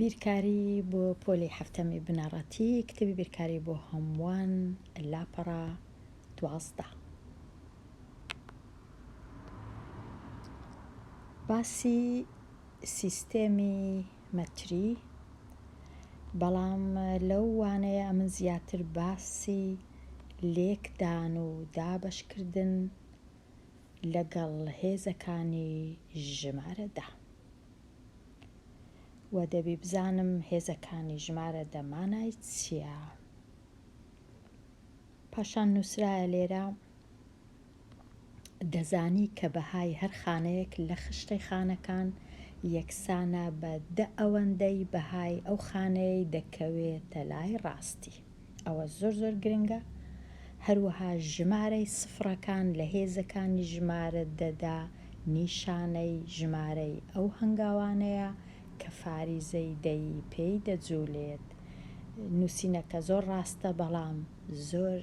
بیرکاری بۆ پۆلی حەفتەمی بنەڕەتی، کتێبی بیرکاری بۆ هەمووان، لاپەڕە 12. باسی سیستێمی مەتری، بەڵام لەو وانەیە ئەمن زیاتر باسی لێکدان و دابەشکردن لەگەڵ هێزەکانی ژمارە دا. وە دەبی بزانم هێزەکانی ژمارە دە مانای چیە؟ پاشان نوسرایە لێرە دەزانی کە بەهای هەر خانەیەک لە خشتەی خانەکان یەکسانە بە دە ئەوەندەی بەهای ئەو خانەیەی دەکەوێتە لای ڕاستی. ئەوە زۆر زۆر گرنگە. هەروەها ژمارەی سفڕەکان لە هێزەکانی ژمارە دەدا نیشانەی ژمارەی ئەو هەنگاوانەیە کە فاریزەی دەیی پێی دەجولێت. نوسینەکە زۆر ڕاستە بەڵام زۆر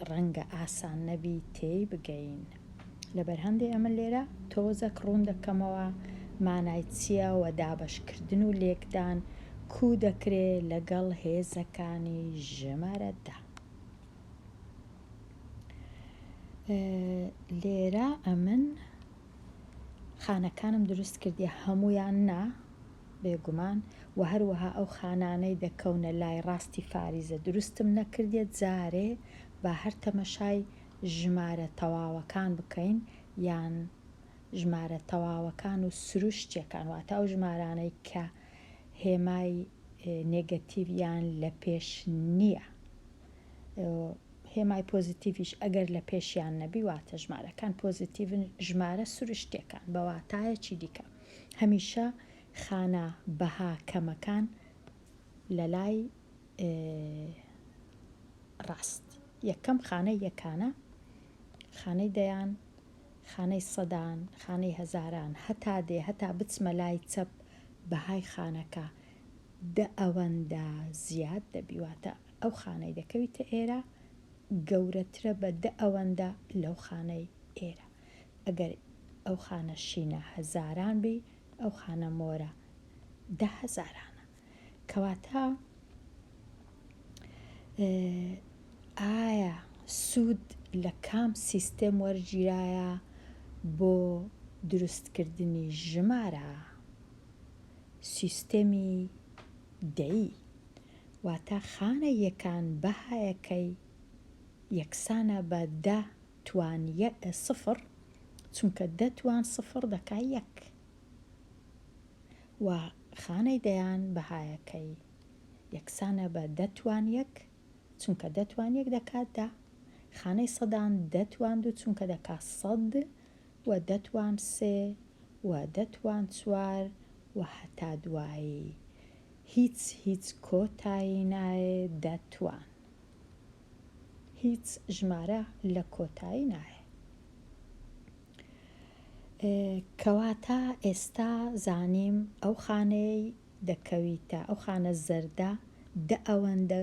ڕەنگە ئاسان نەبی تێی بگەین. لەبەر هەندێ ئەمن لێرە تۆزەک ڕوون دەکەمەوە مانای چیە وە دابەش کردن و لێکدان کوو دەکرێ لەگەڵ هێزەکانی ژمارە دا. لێرە ئەمن خانەکانم دروست کردیە هەموویان نا بێگومان وە هەروەها ئەو خانانەی دەکەونە لای ڕاستی فاریزە دروستم نەکردیە جارێ با هەر تەمەشای ژمارە تەواوەکان بکەین یان ژمارە تەواوەکان و سروشتیەکان واتە ئەو ژمارانەی کە هێمای نێگەتیڤیان لە پێش نییە هێمای پۆزیتیڤیش ئەگەر لە پێشیان نەبی واتە ژمارەکان پۆزیتیڤن ژمارە سروشتیەکان بە واتایەکی دیکە هەمیشە خانە بەها کەمەکان لە لای ڕاست یەکەم خانەی یەکانە خانەی دەیان خانەی سەدان خانەی هەزاران هەتا دێ هەتا بچمە لای چەپ بەهای خانەکە دە ئەوەندە زیاد دەبی واتە ئەو خانەی دەکەویتە ئێرە گەورەترە بە دە ئەوەندە لەو خانەی ئێرە ئەگەر ئەو خانە شینە هەزاران بی ئەو خانە مۆرە دە هەزارانە کەواتە ئایا سوود لە کام سیستێم وەرگیرایە بۆ دروستکردنی ژمارە؟ سیستێمی دەیی واتە خانە یەکان بەهایەکەی یەکسانە بە دە توان سفر چونکە دە توان سفر دەکا یەک. و خانەی دەیان بەهایەکەی یەکسانە بە دە توان یەک چونکە دە توان یەک دەکات دە، خانەی سەدان دە توان دوو چونکە دەکات سەد و دە توان سێ و دە توان چوار و هەتا دوایی هیچ هیچ کۆتایی نایێ دە توان هیچ ژمارە لە کۆتایی نایێ. کەواتە ئێستا زانیم ئەو خانەیەی دەکەویتە ئەو خانە زەردە دە ئەوەندە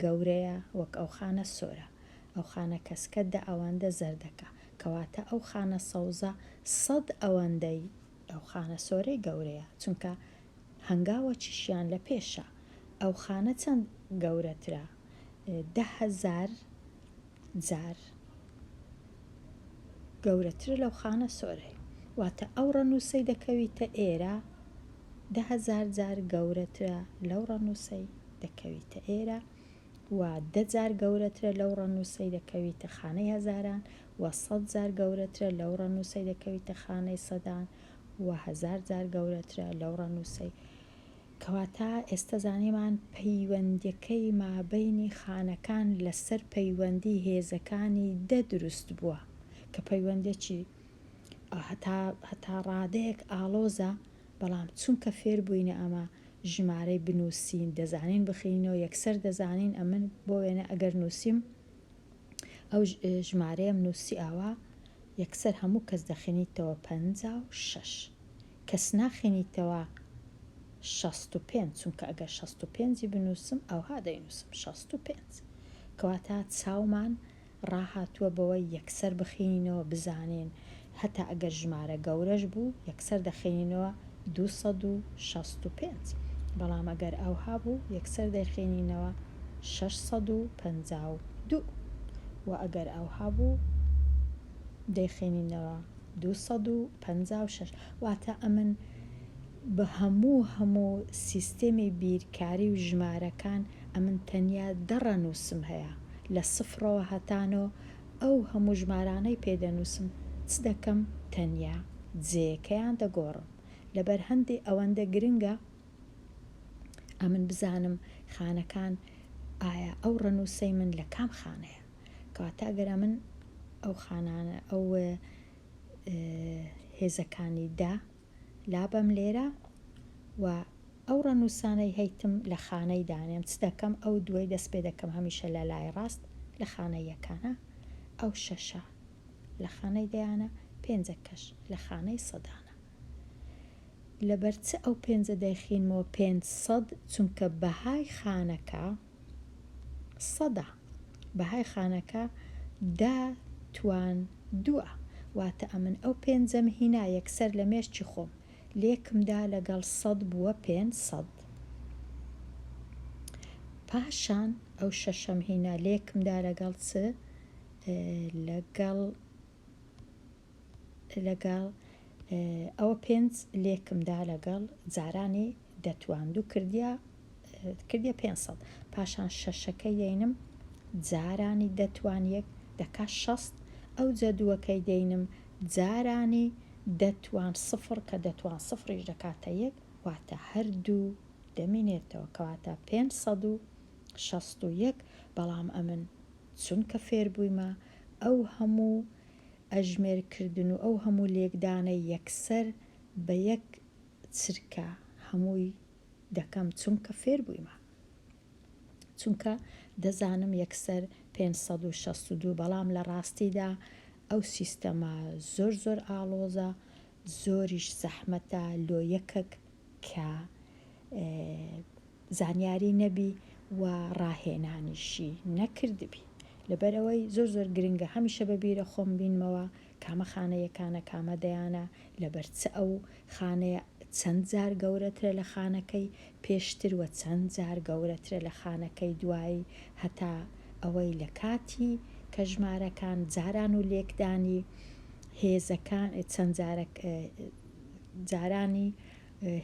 گەورەیە وەک ئەو خانە سۆرە ئەو خانە کەسکە دە ئەوەندە زەردەکە کەواتە ئەو خانە سەوزە سەد ئەوەندەی ئەو خانە سۆرەی گەورەیە چونکە هەنگاوەکیشیان لە پێشە ئەو خانە چەند گەورەترە 10,000 جار گەورەترە لەو خانە سۆرەی واتە ئەو ڕەنووسەی دەکەویتە ئێرە 10,000 جار گەورەترە لەو ڕەنووسەی دەکەویتە ئێرە و دە جار گەورەترە لەو ڕەنووسەی دەکەویتە خانەی هەزاران و سەد جار گەورەترە لەو ڕەنووسەی دەکەویتە خانەی سەدان و هەزار جار گەورەترە لەو ڕەنووسەی کەواتە ئێستا زانیمان پەیوەندیەکەی مابەینی خانەکان لەسەر پەیوەندی هێزەکانی دە دروست بووە کە پەیوەندێکی هەتا هەتا ڕادەیەک ئاڵۆزە بەڵام چونکە فێر بووینە ئەمە ژمارەی بنووسین دەزانین بخینەوە یەکسەر دەزانین ئەمن بۆ وێنە ئەگەر نووسیم ئەو ژمارەیەم نووسی ئاوا یەکسەر هەموو کەس دەخینیتەوە 56 کەس ناخینیتەوە 65 چونکە ئەگەر 65 ی بنووسم ئەوها دەینووسم 65 کەواتە چاومان ڕاهاتووە بەوەی یەکسەر بخینینەوە بزانین هەتا ئەگەر ژمارە گەورەش بوو یەکسەر دەخینینەوە 265. بەڵام ئەگەر ئەوها بوو یەکسەر دەیخینینەوە 652 وە ئەگەر ئەوها بوو دەیخینینەوە 256 واتە ئەمن بە هەموو هەموو سیستێمی بیرکاری و ژمارەکان ئەمن تەنیا دە ڕەنووسم هەیە لە سفڕەوە هەتا نۆ ئەو هەموو ژمارانەی پێ دەنووسم چ دەکەم تەنیا جێیەکەیان دەگۆڕم لەبەر هەندێ ئەوەندە گرنگە ئەمن بزانم خانەکان ئایا ئەو ڕەنووسەی من لە کام خانەیە کەواتە ئەگەر ئەمن ئەو خانانە ئەو هێزەکانی دە لابەم لێرە و ئەو ڕەنووسانەی هەیتم لە خانەی دانێم چ دەکەم ئەو دووەی دەست پێ دەکەم هەمیشە لە لای ڕاست لە خانەی یەکانە ئەو شەشە لە خانەی دەیانە پێنجەکەش لە خانەی سەدانە لەبەر چ ئەو پێنجە دەیخینمەوە 500 چونکە بەهای خانەکە سەدە بەهای خانەکە دە توان دووە واتە ئەمن ئەو پێنجەم هینا یەکسەر لە مێشکی خۆم لێکم دا لەگەڵ سەد بووە 500 پاشان ئەو شەشەم هینا لێکم دا لەگەڵ چ لەگەڵ لەگەڵ ئەوە پێنج لێکم دا لەگەڵ جارانی دەتوان دوو کردیە کردیە 500 پاشان شەشەکەی دەینم جارانی دەتوان یەک دەکا شەست ئەو جەدووەکەی دەینم جارانی دەتوان سفر کە دەتوان سفریش دەکاتە یەک واتە هەردوو دەمینێتەوە کەواتە 561 بەڵام ئەمن چونکە فێربوویمە ئەو هەموو ئەژمێر کردن و ئەو هەموو لێکدانە یەکسەر بە یەک چرکە هەمووی دەکەم چونکە فێربوویمە چونکە دەزانم یەکسەر 562 بەڵام لە ڕاستیدا ئەو سیستەمە زۆر زۆر ئاڵۆزە زۆریش زەحمەتە لۆ یەکەک کە زانیاری نەبی و ڕاهێنانیشی نەکردبی لەبەرئەوەی زۆر زۆر گرنگە هەمیشە بە بیرە خۆم بینمەوە کامە خانە یەکانە کامە دەیانە لەبەر چ ئەو خانەیە چەند جار گەورەترە لە خانەکەی پێشتر وە چەند جار گەورەترە لە خانەکەی دوایی هەتا ئەوەی لە کاتی کە ژمارەکان جاران و لێکدانی هێزەکان چەند جارەک جارانی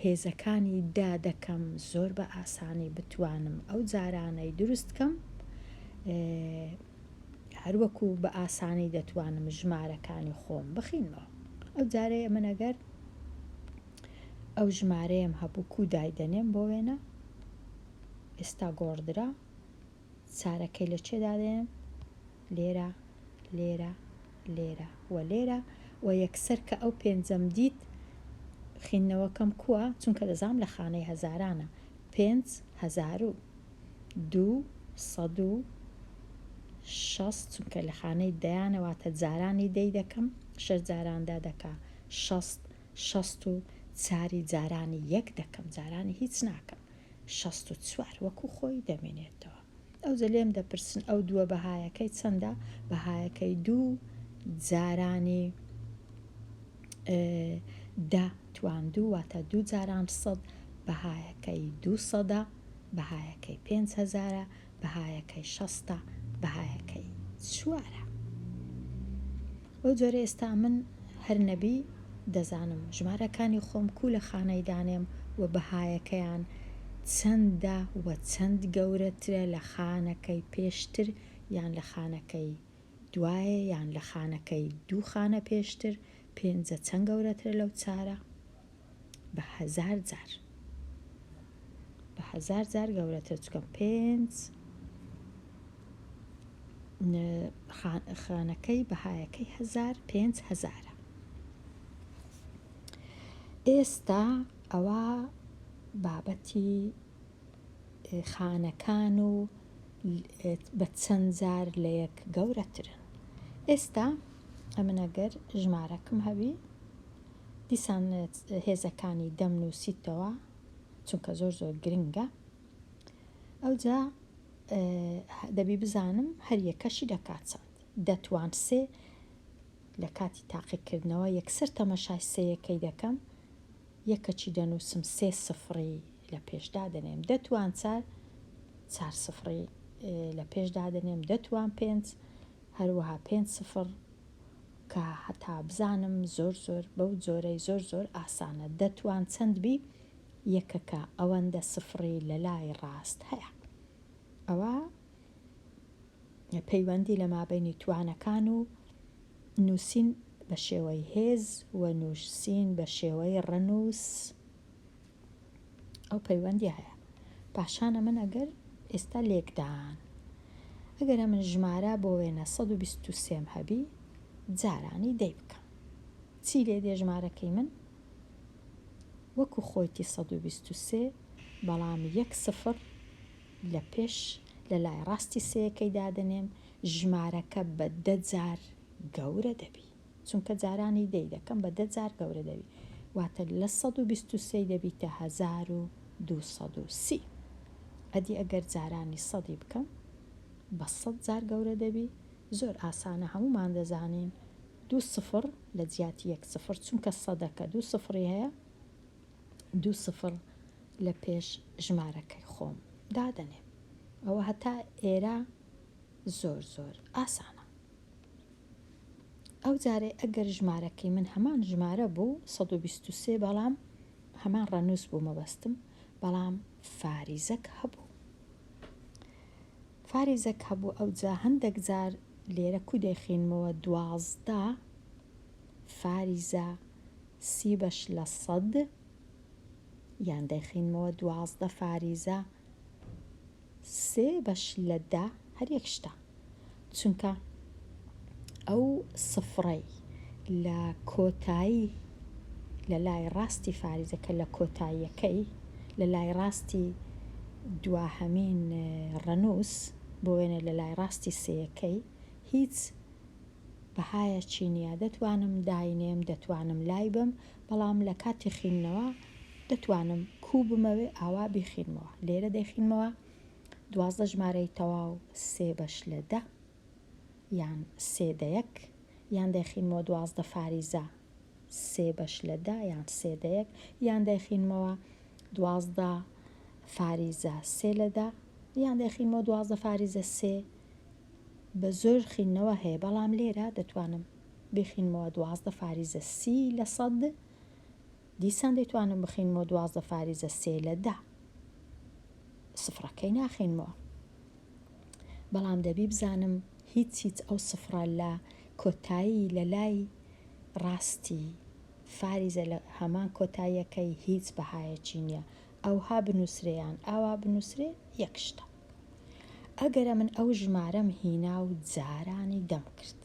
هێزەکانی دا دەکەم زۆر بە ئاسانی بتوانم ئەو جارانەی دروست کەم هەروەکو بە ئاسانی دەتوانم ژمارەکانی خۆم بخینمەوە ئەو جارەیە من ئەگەر ئەو ژمارەیەم هەبوو کو دایدەنێم بۆ وێنە ئێستا گۆڕدرا چارەکەی لە چێ دادەنێم؟ لێرە، لێرە، لێرە و لێرە و یەکسەر کە ئەو پێنجەم دیت خیندنەوەکەم کووە؟ چونکە دەزانم لە خانەی هەزارانە 5260 چونکە لە خانەی دەیانە واتە جارانی دەی دەکەم شەش جاران دە دەکا شەست شەست و چاری جارانی یەک دەکەم جارانی هیچ ناکەم 64 وەکو خۆی دەمێنێتەوە. ئەوجە لێم دەپرسن ئەو دووە بەهایەکەی چەندە؟ بەهایەکەی دوو جارانی دە توان دوو واتە دوو جاران سەد بەهایەکەی دوو سەدە بەهایەکەی پێنج هەزارە بەهایەکەی شەستە بەهایەکەی چوارە. بەو جۆرە ئێستا من هەر نەبی دەزانم ژمارەکانی خۆم کوو لە خانەی دانێم و بەهایەکەیان چەندە و چەند گەورەترە لە خانەکەی پێشتر یان لە خانەکەی دوایێ یان لە خانەکەی دوو خانە پێشتر پێنجە چەند گەورەترە لەو چارە بە هەزار جار بە هەزار جار گەورەترە چونکە پێنج خانەکەی بەهایەکەی هەزار پێنج هەزارە ئێستا ئەوە بابەتی خانەکان و بە چەند جار لە یەک گەورەترن ئێستا ئەمن ئەگەر ژمارەکم هەبی دیسان هێزەکانی دەم نووسیتەوە چونکە زۆر زۆر گرنگە ئەوجا دەبی بزانم هەر یەکەشی دەکات چەند دەتوان سێ لە کاتی تاقیکردنەوە یەکسەر تەمەشای سێیەکەی دەکەم یەکەکی دەنووسم سێ سفڕی. لە پێش دادەنێم. دەتوان چار، چار سفڕی لە پێش دادەنێم. دەتوان پێنج، هەروەها پێنج سفڕ کە هەتا بزانم زۆر زۆر بەو جۆرەی زۆر زۆر ئاسانە. دەتوان چەند بی؟ یەکەکە ئەوەندە سفڕی لە لای ڕاست هەیە. ئەوە پەیوەندی لە مابەینی توانەکان و نووسین بە شێوەی هێز و نووسین بە شێوەی ڕەنووس ئەو پەیوەندیە هەیە. پاشانە من ئەگەر ئێستا لێکدان ئەگەر ئەمن ژمارە بۆ وێنە 123 م هەبی جارانی دەی بکەم چی لێ دێ ژمارەکەی من وەکو خۆیتی 123 بەڵام یەک سفر لە پێش لە لای ڕاستی سێیەکەی دادەنێم ژمارەکە بە دە جار گەورە دەبی چونکە جارانی دەی دەکەم بە دە جار گەورە دەبی واتە لە 123 دەبیتە 1230 ئەدی ئەگەر جارانی سەدی بکەم بە سەد جار گەورە دەبی زۆر ئاسانە هەموومان دەزانین دوو سفر لە جیاتی یەک سفر چونکە سەدەکە دوو سفری هەیە دوو سفر لە پێش ژمارەکەی خۆم دادەنێم ئەوە هەتا ئێرە زۆر زۆر ئاسانە ئەو جارەی ئەگەر ژمارەکەی من هەمان ژمارە بوو 123 بەڵام هەمان ڕەنووس بوو مەبەستم بەڵام فاریزەک هەبوو فاریزەک هەبوو ئەوجا هەندێک جار لێرە کو دەیخینمەوە 12 فاریزە سی بەش لە سەد یان دەیخینمەوە 12 فاریزە سێ بەش لە دە هەر یەک شتە چونکە ئەو سفرەی لە کۆتایی لە لای ڕاستی فاریزەکە لە کۆتاییەکەی لە لای ڕاستی دواهەمین ڕەنووس بۆ وێنە لە لای ڕاستی سێیەکەی هیچ بەهایەکی نییە دەتوانم داینێم دەتوانم لای بەم بەڵام لە کاتی خیندنەوە دەتوانم کوو بمەوێ ئاوا بیخینمەوە لێرە دەیخینمەوە 12 ژمارەی تەواو سێ بەش لە دە یان سێ دە یەک یان دەیخینمەوە 12 فاریزە سێ بەش لە دە یان سێ دە یەک یان دەیخینمەوە 12 فاریزە سێ لە دە یان دەیخینمەوە 12 فاریزە سێ بە زۆر خینەوە هەیە بەڵام لێرە دەتوانم بیخینمەوە 12 فاریزە سی لە سەد دیسان دەیتوانم بخینمەوە 12 فاریزە سێ لە دە سفرەکەی ناخینمەوە بەڵام دەبی بزانم هیچ هیچ ئەو سفرە لە کۆتایی لە لای ڕاستی فاریزە لە هەمان کۆتاییەکەی هیچ بەهایەکی نییە ئەوها بنووسرێ یان ئاوا بنووسرێ یەک شتە. ئەگەر ئەمن ئەو ژمارەم هینا و جارانی دەم کرد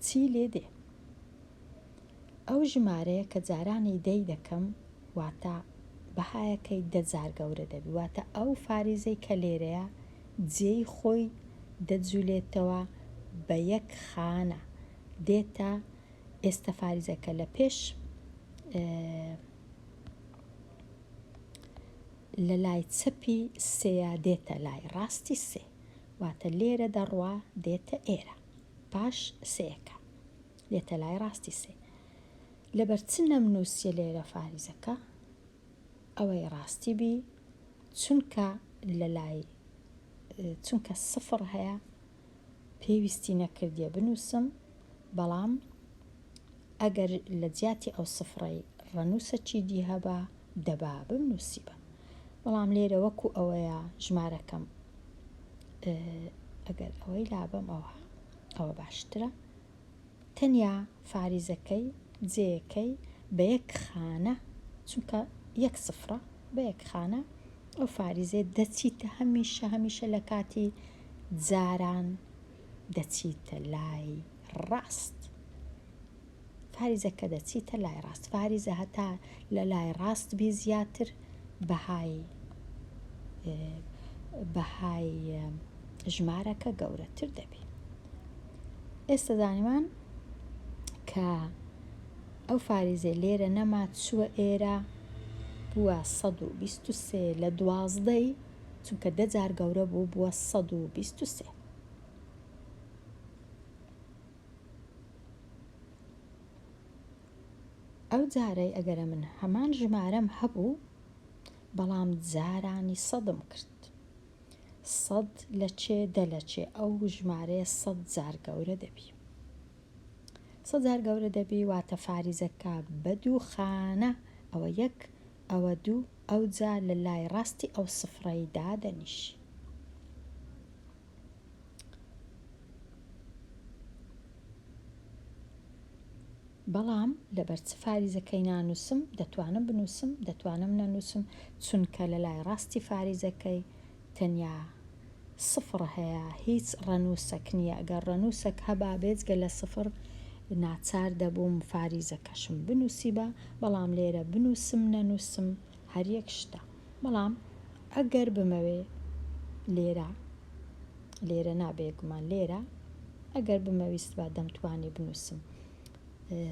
چی لێ دێ؟ ئەو ژمارەیە کە جارانی دەی دەکەم واتە بەهایەکەی دە جار گەورە دەبی واتە ئەو فاریزەی کە لێرەیە جێی خۆی دەجولێتەوە بە یەک خانە دێتە ئێستە فاریزەکە لە پێش لە لای چەپی سێیە دێتە لای ڕاستی سێ واتە لێرە دەڕوا دێتە ئێرە پاش سێیەکە دێتە لای ڕاستی سێ لەبەر چ نەمنووسیە لێرە فاریزەکە ئەوەی ڕاستی بی چونکە لە لای چونکە سفر هەیە پێویستی نەکردیە بنووسم بەڵام ئەگەر لە جیاتی ئەو سفرەی ڕەنووسەکی دی هەبا دەبا بمنووسیبا بەڵام لێرە وەکو ئەوەیە ژمارەکەم ئەگەر ئەوەی لابەم ئەوها ئەوە باشترە تەنیا فاریزەکەی جێیەکەی بە یەک خانە چونکە یەک سفرە بە یەک خانە ئەو فاریزەیە دەچیتە هەمیشە هەمیشە لە کاتی جاران دەچیتە لای ڕاست فاریزەکە دەچیتە لای ڕاست فاریزە هەتا لە لای ڕاست بی زیاتر بەهای بەهای ژمارەکە گەورەتر دەبی ئێستا زانیمان کە ئەو فاریزەی لێرە نەما چووە ئێرە بووە 123 لە دوازدەی چونکە دە جار گەورە بوو بووە 123. ئەو جارەی ئەگەرە من هەمان ژمارەم هەبوو بەڵام جارانی سەدم کرد سەد لە چێ دە لە چێ ئەو ژمارەیە سەد جار گەورە دەبی سەد جار گەورە دەبی واتە فاریزەکە بە دوو خانە ئەوە یەک ئەوە دوو ئەوجا لە لای ڕاستی ئەو سفرەی دادەنیشی. بەڵام لەبەر چ فاریزەکەی نانووسم؟ دەتوانم بنووسم، دەتوانم نەنووسم، چونکە لە لای ڕاستی فاریزەکەی تەنیا سفر هەیە، هیچ ڕەنووسەک نییە، گەر ڕەنووسەک هەبا بێجگە لە سفر ناچار دەبووم فاریزەکەشم بنووسیبا، بەڵام لێرە بنووسم نەنووسم هەر یەک شتە، بەڵام ئەگەر بمەوێ لێرە، لێرە نا بێگومان لێرە ئەگەر بمەویستبا دەمتوانی بنووسم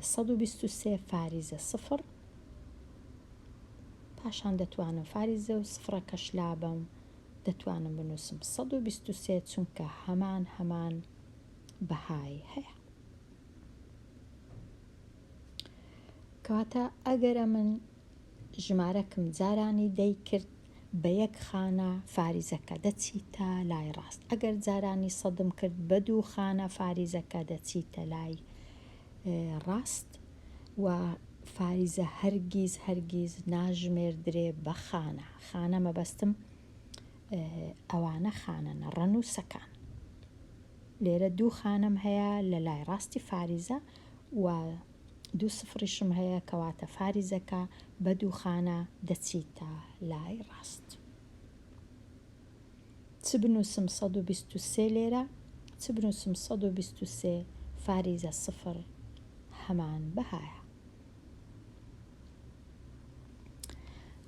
123 فاریزە سفر پاشان دەتوانم فاریزە و سفرەکەش لابەم دەتوانم بنووسم 123 چونکە هەمان هەمان بەهای هەیە. کەواتە ئەگەر ئەمن ژمارەکم جارانی دەی کرد بە یەک خانە فاریزەکە دەچیتە لای ڕاست ئەگەر جارانی سەدم کرد بە دوو خانە فاریزەکە دەچیتە لای ڕاست و فاریزە هەرگیز هەرگیز ناژمێردرێ بە خانە خانە مەبەستم ئەوانە خانەنە ڕەنووسەکان لێرە دوو خانەم هەیە لە لای ڕاستی فاریزە و دوو سفڕیشم هەیە کەواتە فاریزەکە بە دوو خانە دەچیتە لای ڕاست. چ بنووسم 123 لێرە چ بنووسم 123 فاریزە سفر هەمان بەهایە.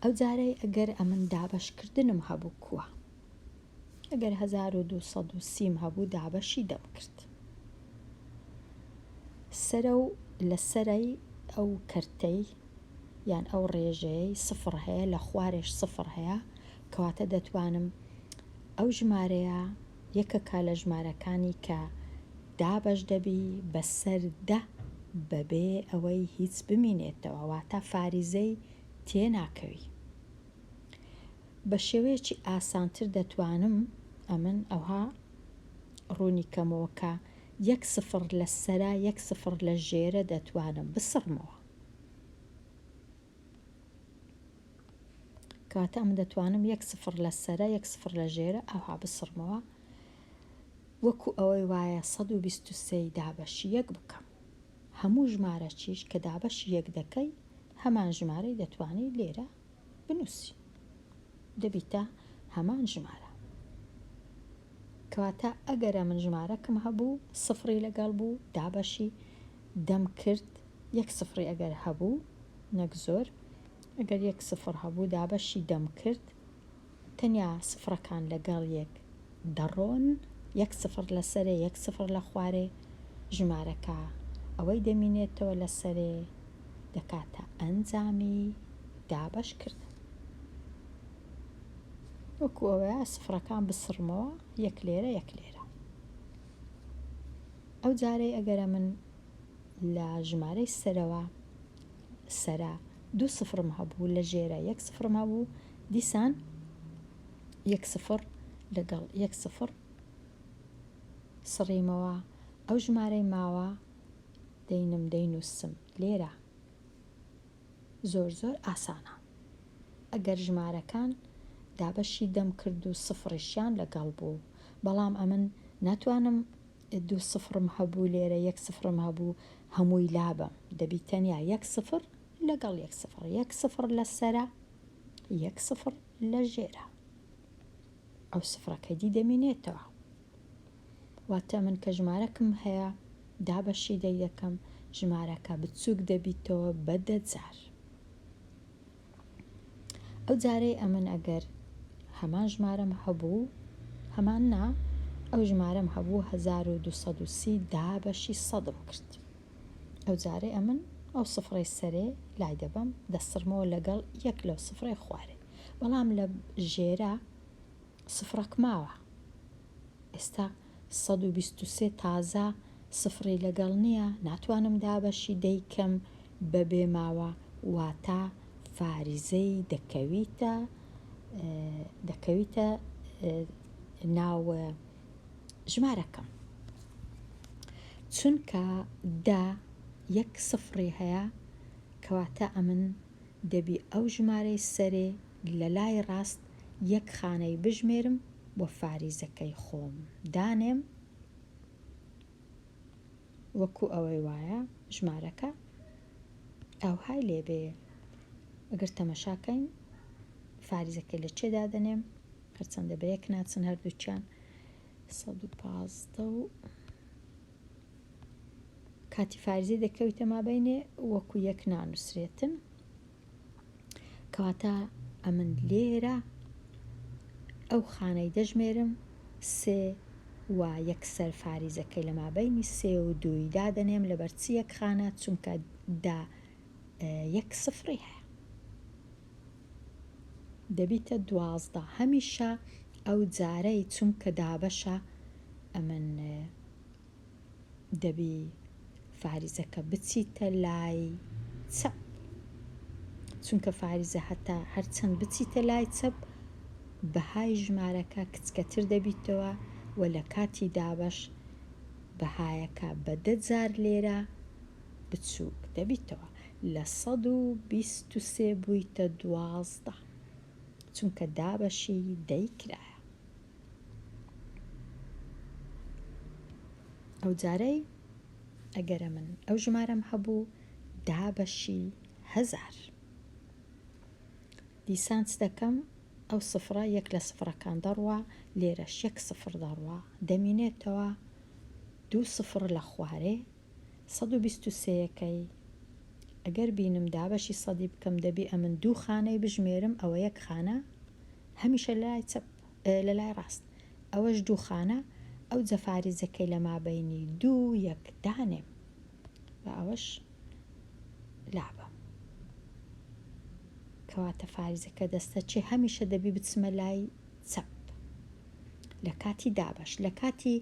ئەو جارەی ئەگەر ئەمن دابەشکردنم هەبوو کووە؟ ئەگەر 1230 م هەبوو دابەشی دەم کرد. سەرە و لە سەرەی ئەو کەرتەی یان ئەو ڕێژەیەی سفر هەیە لە خوارێش سفر هەیە کەواتە دەتوانم ئەو ژمارەیە یەکەکە لە ژمارەکانی کە دابەش دەبی بەسەر دە بەبێ ئەوەی هیچ بمینێتەوە واتە فاریزەی تێناکەوی. بە شێوەیەکی ئاسانتر دەتوانم ئەمن ئەوها ڕوونی کەمەوە کە یەک سفڕ لە سەرە یەک سفڕ لە ژێرە دەتوانم بسڕمەوە. کەواتە ئەمن دەتوانم یەک سفڕ لە سەرە یەک سفڕ لە ژێرە ئەوها بسڕمەوە وەکو ئەوەی وایە 123 ی دابەشی یەک بکەم. هەموو ژمارەکیش کە دابەشی یەک دەکەی هەمان ژمارەی دەتوانی لێرە بنووسی دەبیتە هەمان ژمارە. کەواتە ئەگەر ئەمن ژمارەکم هەبوو سفڕی لەگەڵ بوو دابەشی دەم کرد یەک سفڕی ئەگەر هەبوو نەک زۆر ئەگەر یەک سفڕ هەبوو دابەشی دەم کرد تەنیا سفڕەکان لەگەڵ یەک دەڕۆن یەک سفڕ لە سەرێ یەک سفڕ لە خوارێ ژمارەکە ئەوەی دەمینێتەوە لە سەرێ دەکاتە ئەنجامی دابەش کردن وەکو ئەوەیە سفڕەکان بسڕمەوە یەک لێرە یەک لێرە ئەو جارەی ئەگەرە من لە ژمارەی سەرەوە سەرە دوو سفرم هەبوو لە ژێرە یەک سفرم هەبوو دیسان یەک سفر لەگەڵ یەک سفر سڕیمەوە ئەو ژمارەی ماوە دەینم دەینووسم لێرە زۆر زۆر ئاسانە ئەگەر ژمارەکان دابەشی دەم کرد و سفڕیشیان لەگەڵ بوو بەڵام ئەمن ناتوانم دوو سفرم هەبوو لێرە یەک سفرم هەبوو هەمووی لابەم دەبی تەنیا یەک سفر لەگەڵ یەک سفر یەک سفر لە سەرە یەک سفر لە ژێرە ئەو سفرەکەی دی دەمینێتەوە واتە من کە ژمارەکم هەیە دابەشی دەی دەکەم ژمارەکە بچووک دەبیتەوە بە دە جار ئەو جارەی ئەمن ئەگەر هەمان ژمارەم هەبوو هەمان نا ئەو ژمارەم هەبوو 1230 دابەشی سەدم کرد ئەو جارەی ئەمن ئەو سفرەی سەرێ لای دەبەم دەسڕمەوە لەگەڵ یەک لەو سفرەی خوارێ بەڵام لە ژێرە سفرەک ماوە ئێستا 123 تازە سفری لەگەڵ نییە ناتوانم دابەشی دەیکەم. بەبێ ماوە واتە فاریزەی دەکەویتە دەکەویتە ناو ژمارەکەم چونکە دە یەک سفڕی هەیە کەواتە ئەمن دەبی ئەو ژمارەی سەرێ لە لای ڕاست یەک خانەی بژمێرم و فاریزەکەی خۆم دانێم وەکو ئەوەی وایە ژمارەکە ئاوهای لێ بێ ئەگەر تەمەشاکەین فاریزەکەی لە چێ دادەنێم هەرچەندە بە یەک ناچن هەردووکیان 115 و کاتی فارزی دەکەویتە مابینێ وەکو یەک نانووسرێتن کەواتە ئەمن لێرە ئەو خانەی دەژمێرم سێ و یەکسەر فاریزەکەی لە مابەینی سێ و دووی دادەنێم لەبەر چ یەک خانە چونکە دە یەک سفڕی هەیە دەبیتە 12 هەمیشە ئەو جارەی چونکە دابەشە ئەمن دەبی فاریزەکە بچیتە لای چەپ چونکە فاریزە هەتا هەرچەند بچیتە لای چەپ بەهای ژمارەکە کچکەتر دەبیتەوە و لە کاتی دابەش بەهایەکە بە دە جار لێرە بچووک دەبیتەوە لە 123 بوویتە 12 چونکە دابەشی دەی کرایە. ئەوجارەی ئەگەرە من ئەو ژمارەم هەبوو دابەشی هەزار دیسان چ دەکەم ئەو سفرە یەک لە سفرەکان دەڕوا لێرەش یەک سفر دەڕوا دەمینێتەوە دوو سفر لە خوارێ 123 یەکەی ئەگەر بینم دابەشی سەدی بکەم دەبی ئەمن دوو خانەی بژمێرم ئەوە یەک خانە هەمیشە لای چەپ لە لای ڕاست ئەوەش دوو خانە ئەوجە فاریزەکەی لە مابەینی دوو یەک دانێم با ئەوەش لابەم کەواتە فاریزەکە دەستە چێ هەمیشە دەبی بچمە لای چەپ لە کاتی دابەش لە کاتی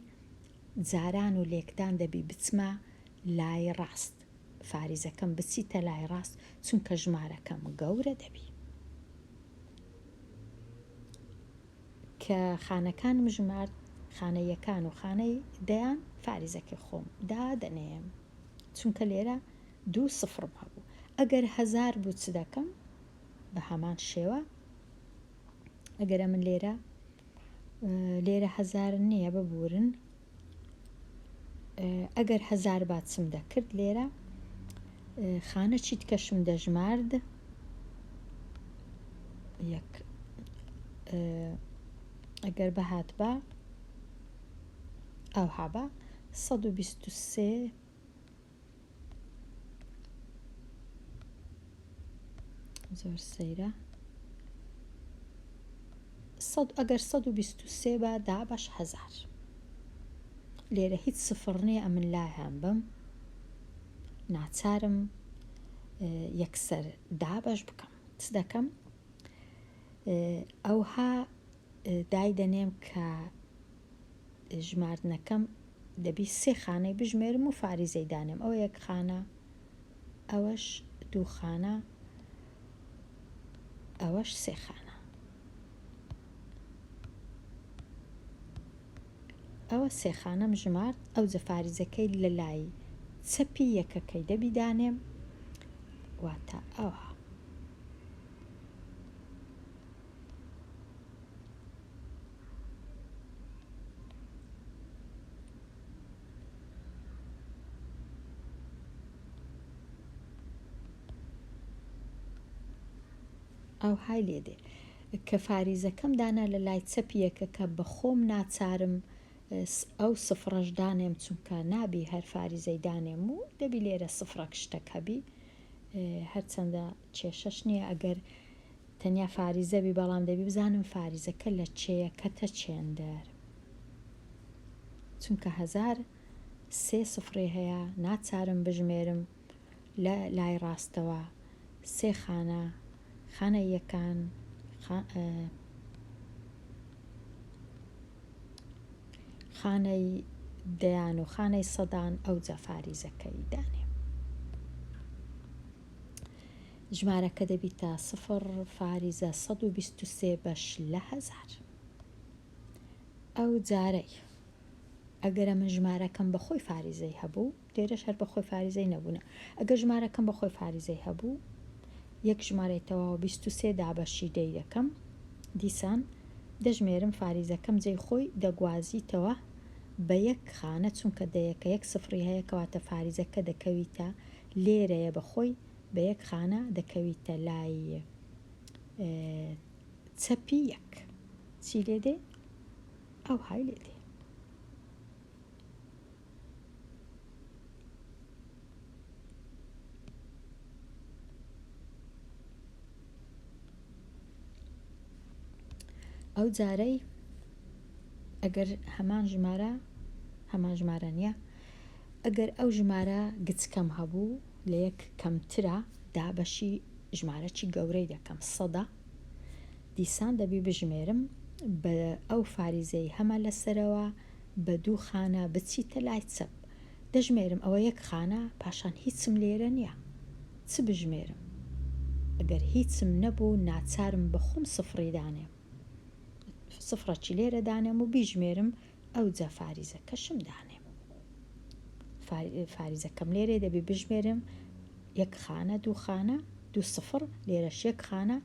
جاران و لێکدان دەبی بچمە لای ڕاست فاریزەکەم بچیتە لای ڕاست چونکە ژمارەکەم گەورە دەبی. کە خانەکانم ژمارد، خانەی یەکان و خانەی دەیان فاریزەکەی خۆم دادەنێم. چونکە لێرە دوو سفرم هەبوو. ئەگەر هەزار بوو چ دەکەم؟ بە هەمان شێوە ئەگەر ئەمن لێرە لێرە هەزار نییە ببورن ئەگەر هەزار با چم دەکرد لێرە خانە چیتکەشم دەژمارد یەک ئەگەر بەهات بە ئەوها بە 123 زۆر سەیرە سەد ئەگەر 123 با دابەش هەزار لێرە هیچ سفڕ نییە ئەمن لایان بم ناچارم یەکسەر دابەش بکەم چ دەکەم ئەوها دایدەنێم کە ژماردنەکەم دەبی سێ خانەی بژمێرم و فاریزەی دانێم ئەوە یەک خانە ئەوەش دوو خانە ئەوەش سێ خانە ئەوە سێ خانەم ژمارد ئەوجە فاریزەکەی لە لای چەپی یەکەکەی دەبی دانێم واتە ئەوە. ئەوهای لێ دێ کە فاریزەکەم دانا لە لای چەپی یەکەکە بە خۆم ناچارم ئەو سفڕەش دانێم چونکە نابی هەر فاریزەی دانێم و دەبی لێرە سفڕەک شتەک هەبی هەرچەندە کێشەش نییە ئەگەر تەنیا فاریزە بی بەڵام دەبی بزانم فاریزەکە لە چێیە کەتە چێندەر چونکە هەزار سێ سفڕی هەیە ناچارم بژمێرم لە لای ڕاستەوە سێ خانە خانە یەکان خانەی دەیان و خانەی سەدان ئەوجا فاریزەکەی دانێ. ژمارەکە دەبیتە سفر فاریزە 123 بەش لە هەزار. ئەو جارەی ئەگەر ئەمن ژمارەکەم بە خۆی فاریزەی هەبوو، لێرەش هەر بە خۆی فاریزەی نەبوونە، ئەگەر ژمارەکەم بە خۆی فاریزەی هەبوو، یەک ژمارەی تەواو 23 دابەشی دەی دەکەم، دیسان دەژمێرم فاریزەکەم جێی خۆی دەگوازیتەوە بە یەک خانە چونکە دەیەکە یەک سفری هەیە کەواتە فاریزەکە دەکەویتە لێرەیە بە خۆی بە یەک خانە دەکەویتە لای چەپی یەک چی لێ دێ؟ ئەوهای لێ دێ. ئەو جارەی ئەگەر هەمان ژمارە هەمان ژمارە نییە ئەگەر ئەو ژمارە گچکەم هەبوو لە یەک کەمترە دابەشی ژمارەکی گەورەی دەکەم سەدە دیسان دەبی بژمێرم بە ئەو فاریزەی هەمە لەسەرەوە بە دوو خانە بچیتە لای چەپ دەژمێرم ئەوە یەک خانە پاشان هیچم لێرە نیە چ بژمێرم ئەگەر هیچم نەبوو ناچارم بە خۆم سفڕی دانێم سفڕەکی لێرە دانێم و بیژمێرم ئەوجا فاریزەکەشم دانێم فاریزەکەم لێرێ دەبی بژمێرم یەک خانە دوو خانە دوو سفڕ لێرەش یەک خانە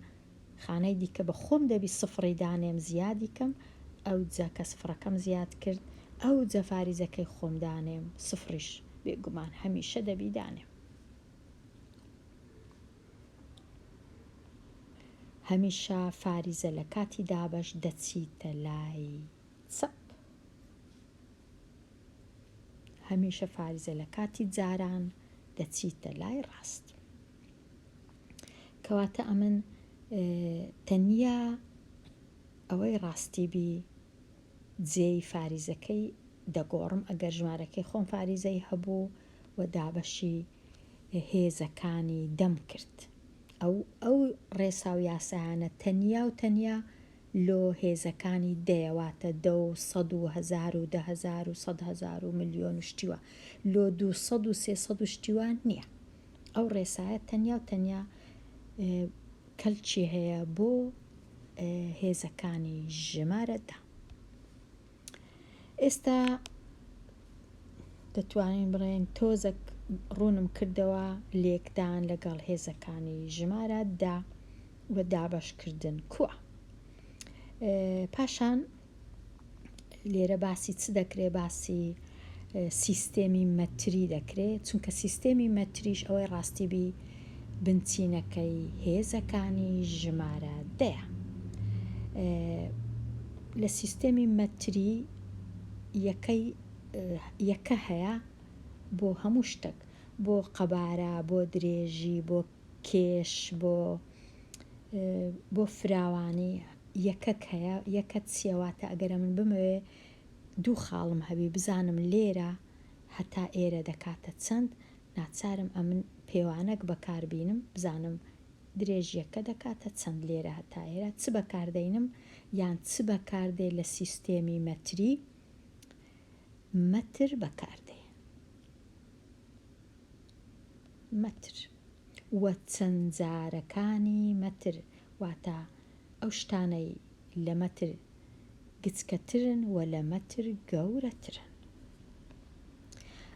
خانەی دیکە بە خۆم دەبی سفڕی دانێم زیادی کەم ئەوجا کە سفڕەکەم زیاد کرد ئەوجا فاریزەکەی خۆم دانێم سفڕیش بێگومان هەمیشە دەبی دانێم. هەمیشە فاریزە لە کاتی دابەش دەچیتە لای چەپ. هەمیشە فاریزە لە کاتی جاران دەچیتە لای ڕاست. کەواتە ئەمن تەنیا ئەوەی ڕاستی بی جێی فاریزەکەی دەگۆڕم ئەگەر ژمارەکەی خۆم فاریزەی هەبوو و دابەشی هێزەکانی دەم کرد ئەو ئەو ڕێسا و یاسایانە تەنیا و تەنیا لۆ هێزەکانی دەیە واتە دە و سەد و هەزار و دە هەزار و سەد هەزار و ملیۆن و شتی وا لۆ 200 و 300 و شتی وا نییە ئەو ڕێسایە تەنیا و تەنیا کەلکی هەیە بۆ هێزەکانی ژمارە دە. ئێستا دەتوانین بڵێین تۆزەک ڕوونم کردەوە لێکدان لەگەڵ هێزەکانی ژمارە دە و دابەشکردن کووە. پاشان لێرە باسی چ دەکرێ باسی سیستێمی مەتری دەکرێ چونکە سیستێمی مەتریش ئەوەی ڕاستی بی بنچینەکەی هێزەکانی ژمارە دەیە لە سیستێمی مەتری یەکەی یەکە هەیە بۆ هەموو شتەک بۆ قەبارە بۆ درێژی بۆ کێش بۆ بۆ فراوانی یەکەک هەیە یەکە چیە واتە ئەگەر ئەمن بمەوێ دوو خاڵم هەبی بزانم لێرە هەتا ئێرە دەکاتە چەند ناچارم ئەمن پێوانەک بەکار بینم بزانم درێژیەکە دەکاتە چەند لێرە هەتا ئێرە چ بەکار دەینم یان چ بەکار دێ لە سیستێمی مەتری مەتر بەکار دێ مەتر و چەند جارەکانی مەتر واتە ئەو شتانەی لە مەتر گچکەترن و لە مەتر گەورەترن.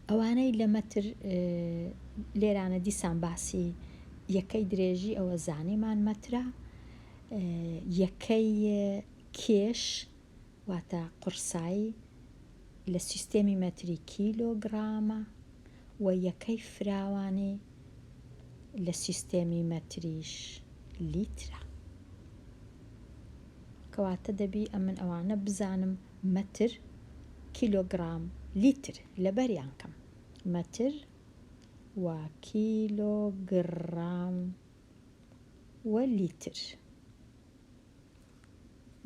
ئەوانەی لە مەتر لێرانە دیسان باسی یەکەی درێژی ئەوە زانیمان مەترە، یەکەی کێش واتە قوڕسایی لە سیستێمی مەتری کیلۆگڕامە و یەکەی فراوانی لە سیستێمی مەتریش لیترە. کەواتە دەبی ئەمن ئەوانە بزانم مەتر، کیلۆگڕام، لیتر لەبەریان کەم. مەتر و کیلۆگڕام و لیتر.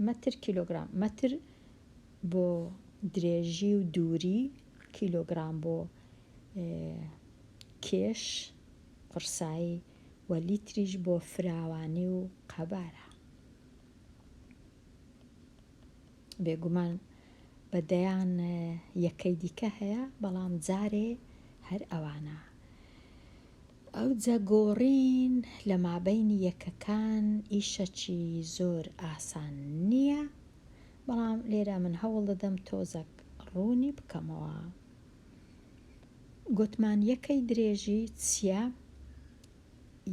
مەتر کیلۆگرام، مەتر بۆ درێژی و دووری، کیلۆگرام بۆ کێش، قورسایی، و لیتریش بۆ فراوانی و قەبارە. بێگومان بە دەیان یەکەی دیکە هەیە، بەڵام جارێ هەر ئەوانە. ئەوجا گۆڕین لە مابەینی یەکەکان ئیشەکی زۆر ئاسان نییە، بەڵام لێرە من هەوڵ دەدەم تۆزەک ڕوونی بکەمەوە. گۆتمان یەکەی درێژی چییە؟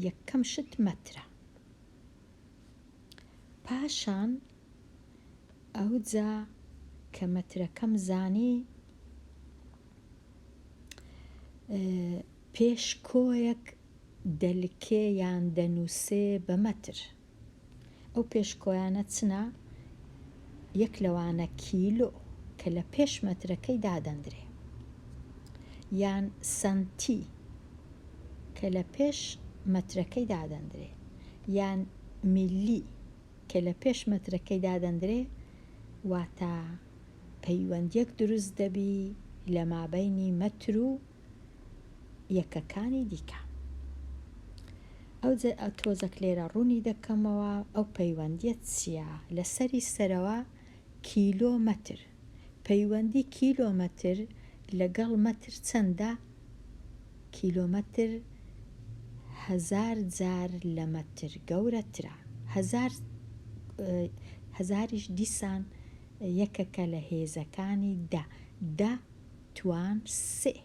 یەکەم شت مەترە. پاشان ئەوجا کە مەترەکەم زانی پێش کۆیەک دەلکێ یان دەنووسێ بە مەتر. ئەو پێشکۆیانە چنە؟ یەک لەوانە کیلۆ کە لە پێش مەترەکەی دادەندرێ. یان سەنتی کە لە پێش مەترەکەی دادەندرێ. یان میلی کە لە پێش مەترەکەی دادەندرێ واتە پەیوەندیەک دروست دەبی لە مابەینی مەتر و یەکەکانی دیکە. ئەوجە تۆزەک لێرە ڕوونی دەکەمەوە ئەو پەیوەندیە چیە؟ لە سەری سەرەوە کیلۆ مەتر پەیوەندی کیلۆمەتر لەگەڵ مەتر چەندە؟ کیلۆمەتر هەزار جار لە مەتر گەورەترە. هەزار هەزاریش دیسان یەکەکە لە هێزەکانی دە. دە توان سێ.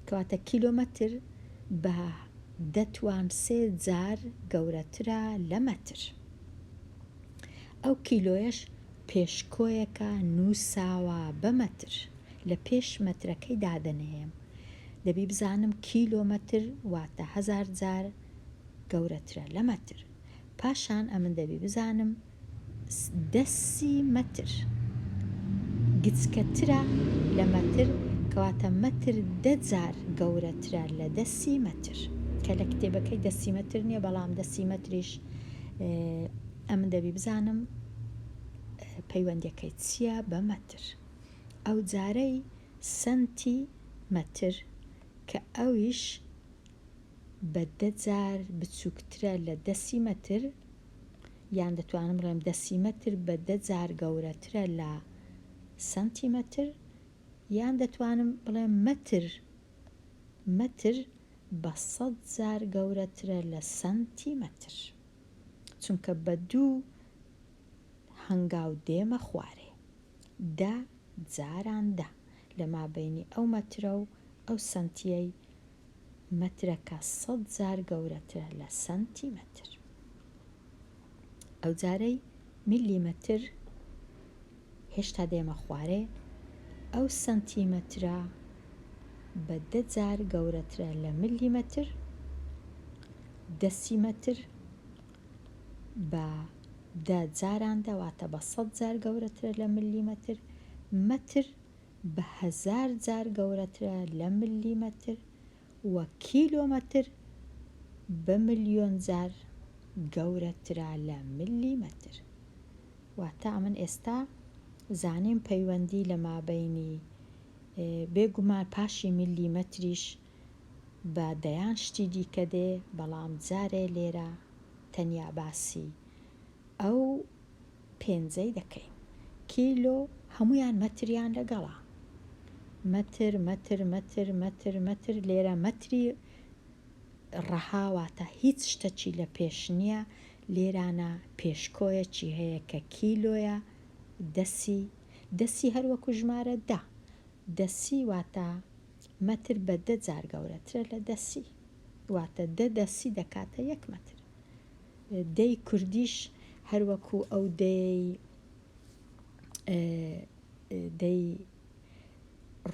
کەواتە کیلۆمەتر بە دە توان سێ جار گەورەترە لە مەتر. ئەو کیلۆیەش پێشکۆیەکە نووساوە بە مەتر. لە پێش مەترەکەی دادەنێم. دەبی بزانم کیلۆمەتر واتە هەزار جار گەورەترە لە مەتر. پاشان ئەمن دەبی بزانم دەسی مەتر گچکەترە لە مەتر کەواتە مەتر دە جار گەورەترە لە دەسی مەتر کە لە کتێبەکەی دەسی مەتر نییە بەڵام دەسی مەتریش ئەمن دەبی بزانم پەیوەندیەکەی چییە بە مەتر. ئەوجارەی سەنتی مەتر کە ئەویش بە دە جار بچووکترە لە دەسی مەتر یان دەتوانم بڵێم دەسی مەتر بە دە جار گەورەترە لە سەنتی مەتر یان دەتوانم بڵێم مەتر مەتر بە سەد جار گەورەترە لە سەنتی مەتر چونکە بە دوو هەنگاو دێمە خوارێ. دە جاران دە لە مابەینی ئەو مەترە و ئەو سەنتیەی مەترەکە سەد جار گەورەترە لە سەنتی مەتر. ئەوجارەی میلیمەتر هێشتا دێمە خوارێ ئەو سەنتیمەترە بە دە جار گەورەترە لە ملیمەتر، دەسیمەتر بە دە جاران دە واتە بە سەد جار گەورەترە لە ملیمەتر، مەتر بە هەزار جار گەورەترە لە ملیمەتر و کیلۆمەتر بە ملیۆن جار گەورەترە لە ملیمەتر. واتە ئەمن ئێستا زانیم پەیوەندی لە مابەینی بێ گومان پاشی ملیمەتریش بە دەیان شتی دیکە دێ، بەڵام جارێ لێرە تەنیا باسی ئەو پێنجەی دەکەین. کیلۆ هەموویان مەتریان لەگەڵە. مەتر، مەتر، مەتر، مەتر، مەتر، لێرە مەتری ڕەها واتە هیچ شتەکی لە پێش نییە، لێرانە پێشکۆیەکی هەیە کە کیلۆیە، دەسی، دەسی هەر وەکو ژمارە دە، دەسی واتە مەتر بە دە جار گەورەترە لە دەسی، واتە دە دەسی دەکاتە یەک مەتر. دەی کوردیش هەر وەکو ئەو دەیەی دەی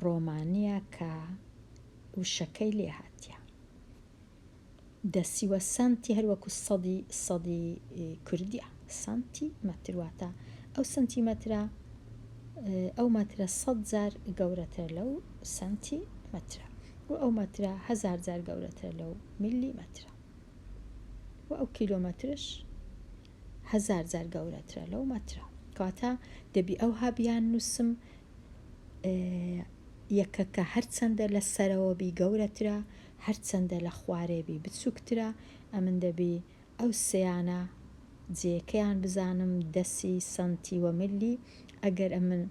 ڕۆمانییە کە وشەکەی لێ هاتیە. دەسی وە سەنتی هەر وەکو سەدی سەدی کوردیە سەنتی مەتر واتە ئەو سەنتیمەترە ئەو مەترە سەد جار گەورەترە لەو سەنتی مەترە و ئەو مەترە هەزار جار گەورەترە لەو میلی مەترە و ئەو کیلۆمەترش هەزار جار گەورەترە لەو مەترە کەواتە دەبی ئەوها بیان نووسم یەکەکە هەرچەندە لە سەرەوە بی گەورەترە هەرچەندە لە خوارێ بی بچوکترە ئەمن دەبی ئەو سێیانە جێیەکەیان بزانم دەسی سەنتی وە ملی ئەگەر ئەمن.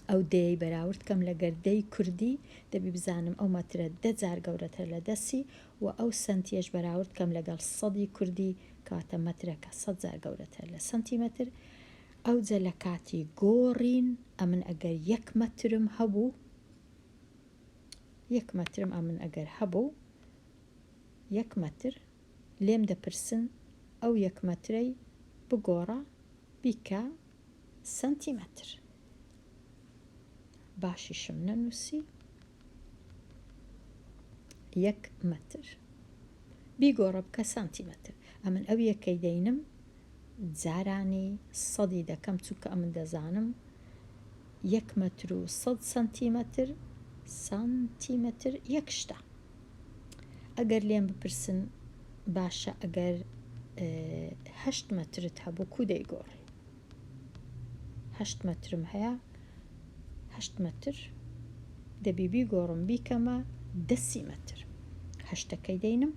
ئەو دەیەی بەراورد کەم لەگەر دەی کوردی دەبی بزانم ئەو مەترە دە جار گەورەترە لە دەسی و ئەو سەنتیەش بەراورد کەم لەگەڵ سەدی کوردی کەواتە مەترەکە سەت جار گەورەترە لە سەنتیمەتر ئەوجە لە کاتی گۆڕین ئەمن ئەگەر یەک مەترم هەبوو یەک مەترم ئەمن ئەگەر هەبوو یەک مەتر لێم دەپرسن ئەو یەک مەترەی بگۆڕە بیکە سەنتیمەتر باشیشم نەنووسی یەک مەتر بیگۆڕە بکە سانتیمەتر ئەمن ئەو یەکەی دەینم جارانی سەدی دەکەم چونکە ئەمن دەزانم یەک مەتر و سەد سەنتیمەتر سانتیمەتر یەک شتە ئەگەر لێم بپرسن باشە ئەگەر هەشت مەترت هەبوو کو دەیگۆڕی هەشت مەترم هەیە هەشت مەتر دەبی بیگۆڕم بیکەمە دەسی مەتر هەشتەکەی دەینم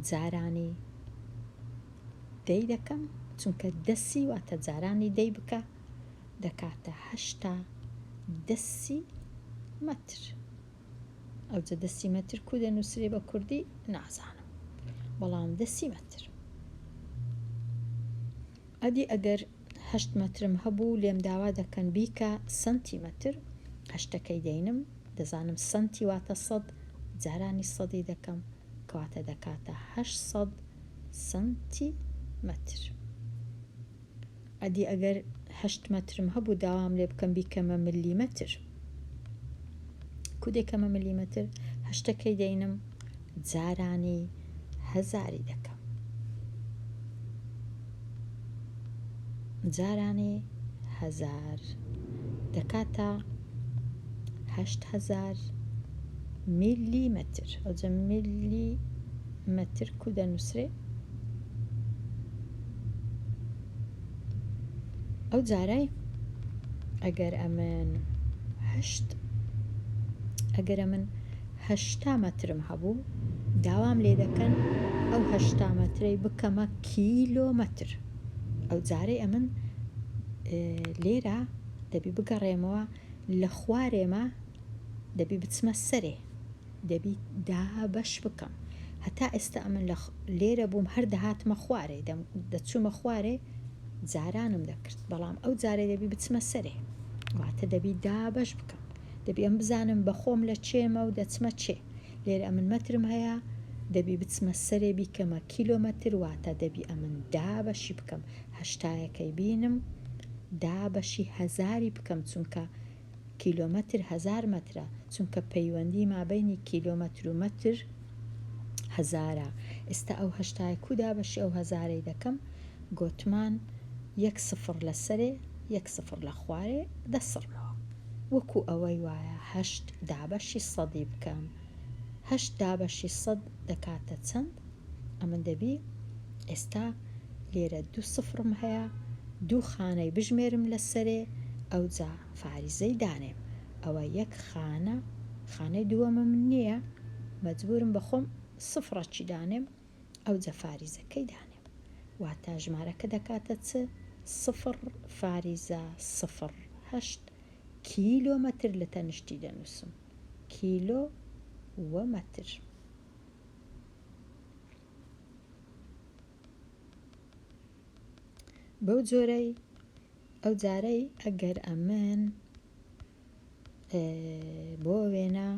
جارانی دەی دەکەم چونکە دەسی واتە جارانی دەی بکە دەکاتە هەشتا دەسی مەتر ئەوجە دەسی مەتر کو دەنووسرێ بە کوردی نازانم بەڵام دەسی مەتر ئەدی ئەگەر هەشت مەترم هەبوو لێم داوا دەکەن بیکە سەنتیمەتر هەشتەکەی دەینم دەزانم سەنتی واتە سەد جارانی سەدی دەکەم کەواتە دەکاتە 800 سەنتی مەتر. ئەدی ئەگەر هەشت مەترم هەبوو داوام لێ بکەم بیکەمە ملیمەتر کو دەیکەمە ملیمەتر هەشتەکەی دەینم جارانی هەزاری دەکەم جارانی هەزار دەکاتە 8000 میلیمەتر ئەوجە میلی مەتر کو دەنووسرێ ئەو جارەی ئەگەر ئەمن هەشت ئەگەر ئەمن هەشتا مەترم هەبوو داوام لێ دەکەن ئەو هەشتا مەترەی بکەمە کیلۆمەتر ئەو جارەی ئەمن لێرە دەبی بگەڕێمەوە لە خوارێمە دەبی بچمە سەرێ دەبی دابەش بکەم هەتا ئێستا ئەمن لە لێرە بووم هەر دەهاتمە خوارێ دەچوومە خوارێ جارانم دەکرد بەڵام ئەو جارێ دەبی بچمە سەرێ واتە دەبی دابەش بکەم دەبی ئەم بزانم بە خۆم لە چێمە و دەچمە چێ لێرە ئەمن مەترم هەیە دەبی بچمە سەرێ بیکەمە کیلۆمەتر واتە دەبی ئەمن دابەشی بکەم هەشتایەکەی بینم دابەشی هەزاری بکەم چونکە کیلۆمەتر هەزار مەترە، چونکە پەیوەندی مابەینی کیلۆمەتر و مەتر هەزارە، ئێستا ئەو هەشتایە کو دابەشی ئەو هەزارەی دەکەم، گۆتمان یەک سفڕ لە سەرێ یەک سفڕ لە خوارێ دەسڕمەوە، وەکو ئەوەی وایە هەشت دابەشی سەدی بکەم، هەشت دابەشی سەد دەکاتە چەند؟ ئەمن دەبی ئێستا لێرە دوو سفرم هەیە دوو خانەی بژمێرم لە سەرێ ئەوجا فاریزەی دانێم ئەوە یەک خانە خانەی دووەمم نییە مەجبورم بەخۆم سفرەکی دانێم ئەوجە فاریزەکەی دانێم واتە ژمارەکە دەکاتە چ سفر فاریزە سفر هەشت کیلۆمەتر لە تەنیشتی دەنووسم کیلۆ ومەتر. بەو جۆرەی ئەو جارەی ئەگەر ئەمن بۆ وێنە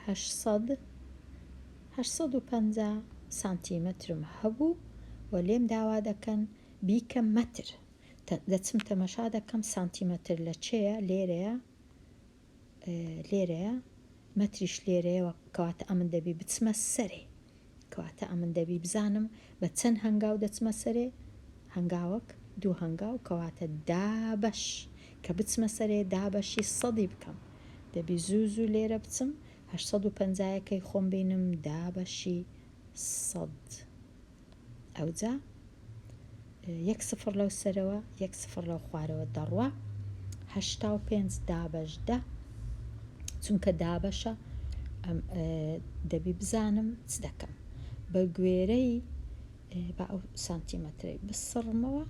850 سانتیمەترم هەبوو و لێم داوا دەکەن بیکەم مەتر دەچم تەمەشا دەکەم سانتیمەتر لە چێیە لێرەیە لێرەیە مەتریش لێرەیە کەواتە ئەمن دەبی بچمە سەرێ کەواتە ئەمن دەبی بزانم بە چەند هەنگاو دەچمە سەرێ هەنگاوەک دوو هەنگاو کەواتە دابەش کە بچمە سەرێ دابەشی سەدی بکەم دەبی زوو زوو لێرە بچم هەشت سەد و پەنجایەکەی خۆم بینم دابەشی سەد ئەوجا یەک سفر لەو سەرەوە یەک سفر لەو خوارەوە دەڕوا 85 دابەش دە چونکە دابەشە دەبی بزانم چ دەکەم بە گوێرەی با ئەو سانتیمەترەی بسڕمەوە.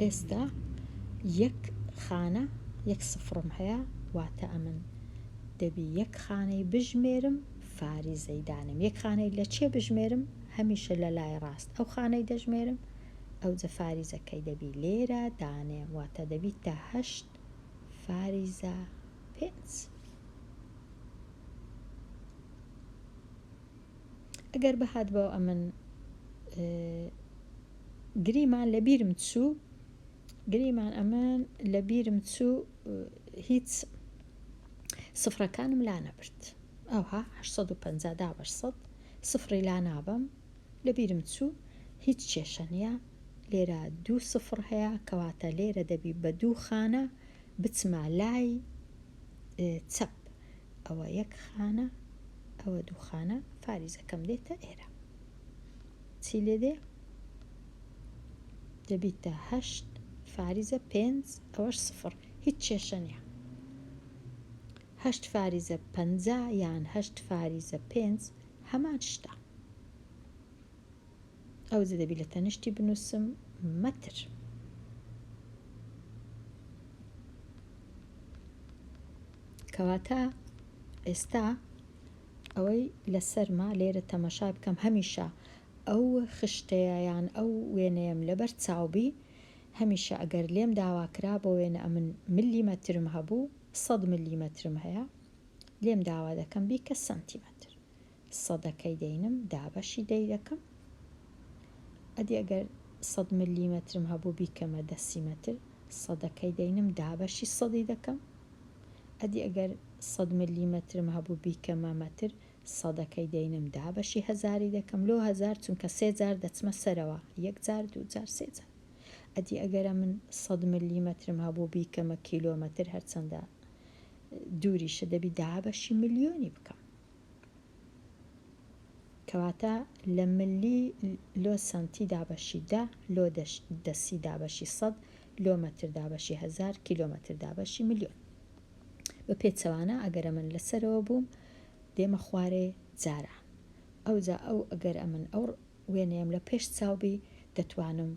ئێستا یەک خانە یەک سفرم هەیە واتە ئەمن دەبی یەک خانەی بژمێرم فاریزەی دانێم یەک خانەی لە چێ بژمێرم هەمیشە لە لای ڕاست ئەو خانەی دەژمێرم ئەوجە فاریزەکەی دەبی لێرە دانێم واتە دەبیتە هەشت فاریزە پێنج. ئەگەر بهاتبەوە ئەمن گریمان لە بیرم چوو گریمان ئەمن لە بیرم چوو هیچ سفرەکانم لا نەبرد ئەوها 850 دابەش 100 سفری لا نابەم لە بیرم چوو هیچ کێشە نییە لێرە دوو سفر هەیە کەواتە لێرە دەبی بە دوو خانە بچمە لای چەپ ئەوە یەک خانە ئەوە دوو خانە فاریزەکەم دێتە ئێرە چی لێ دێ دەبیتە هەشت فاریزە پێنج ئەوەش سفر هیچ کێشە نییە هەشت فاریزە پەنجا یان هەشت فاریزە پێنج هەمان شتە ئەوجە دەبی لە تەنیشتی بنووسم مەتر. کەواتە ئێستا ئەوەی لەسەرمە لێرە تەمەشا بکەم هەمیشە ئەو خشتەیە یان ئەو وێنەیەم لەبەر چاوبی هەمیشە ئەگەر لێم داوا کرا بۆ وێنە ئەمن ملیمەترم هەبوو سەد ملیمەترم هەیە لێم داوا دەکەم بیکە سەنتیمەتر سەدەکەی دەینم دابەشی دەی دەکەم ئەدی ئەگەر سەد ملیمەترم هەبوو بیکەمە دەسیمەتر سەدەکەی دەینم دابەشی سەدی دەکەم ئەدی ئەگەر سەد ملیمەترم هەبوو بیکەمە مەتر سەدەکەی دەینم دابەشی هەزاری دەکەم لۆ هەزار چونکە سێ جار دەچمە سەرەوە یەک جار دوو جار سێ جار ئەدی ئەگەرە من سەد ملیمەترم هەبوو بیکەمە کیلۆمەتر هەرچەندە دووریشە دەبی دابەشی ملیۆنی بکەم. کەواتە لە ملی لۆ سەنتی دابەشی دە، لۆ دەسی دابەشی سەد، لۆ مەتر دابەشی هەزار، کیلۆمەتر دابەشی ملیۆن. بە پێچەوانە ئەگەر ئەمن لە سەرەوە بووم دێمە خوارێ جاران. ئەوجا ئەو ئەگەر ئەمن ئەو وێنەیەم لە پێش چاو بی دەتوانم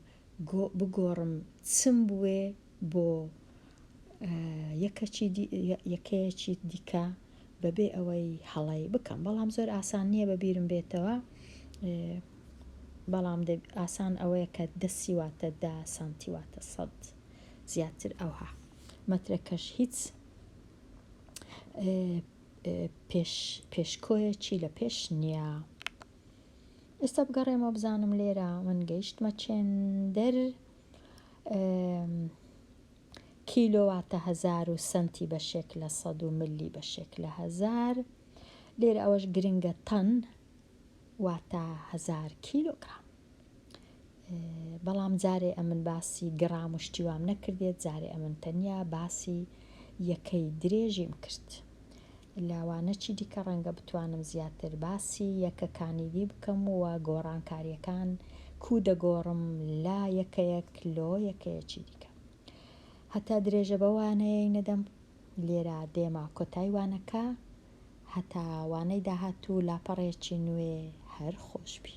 بگۆڕم چم بوێ بۆ یەکەکی یەکەیەکی دیکە بەبێ ئەوەی هەڵەی بکەم بەڵام زۆر ئاسان نییە بە بیرم بێتەوە بەڵام ئاسان ئەوەیە کە دەسی واتە دە سانتی واتە سەد زیاتر ئەوها مەترەکەش هیچ پێش پێشکۆیەکی لە پێش نییە. ئێستا بگەڕێمەوە بزانم لێرە من گەیشتمە چێندەر کیلۆ واتە هەزار و سەنتی بەشێک لە سەد و ملی بەشێک لە هەزار لێرە ئەوەش گرنگە تەن واتە هەزار کیلۆگرام بەڵام جارێ ئەمن باسی گڕام و شتی وام نەکردێت جارێ ئەمن تەنیا باسی یەکەی درێژیم کرد لە وانەکی دیکە ڕەنگە بتوانم زیاتر باسی یەکەکانی دی بکەم و گۆڕانکاریەکان کوو دەگۆڕم لە یەکەیەک لۆ یەکەیەکی دیکە هەتا درێژە بە وانەیەی نەدەم لێرە دێمە کۆتای وانەکە هەتا وانەی داهاتوو لاپەڕەیەکی نوێ هەر خۆش بی.